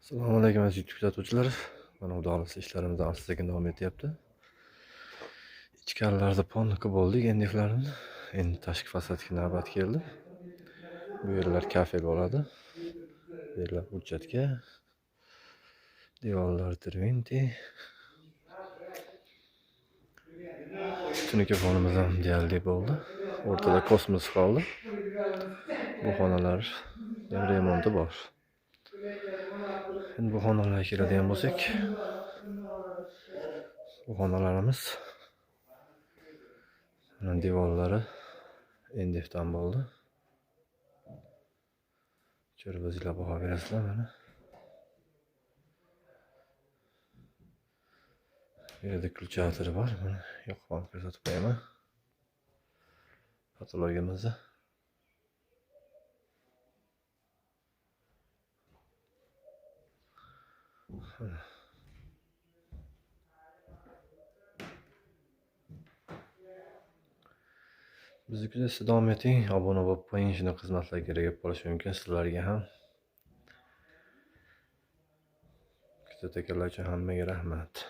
Assalomu alaykum aziz YouTube kuzatuvchilar. Mana xudo xohlasa ishlarimiz asta-sekin davom etyapti. Ichkarilarda polni qilib bo'ldik endiklarni. Endi tashqi fasadga navbat keldi. Bu yerlar kafel bo'ladi. Bu yerlar uchatga. Devorlar tervinti. Tuniki fonimiz ham deyarli bo'ldi. O'rtada kosmos qoldi. Bu xonalar ham remonti bor. Endi bu xonalarga keladigan bo'lsak, bu xonalarimiz mana devorlari endifdan bo'ldi. Ko'rib o'zinglar baho berasizlar mana. Bu yerda ключатор bor, mana yoqib ham ko'rsatib qo'yaman. Patologimizni. Bizni kuzatishda davom eting, obuna bo'lib qo'ying, shunday xizmatlar kerak bo'lib qolishi mumkin sizlarga ham. Kuzatganlar uchun hammaga rahmat.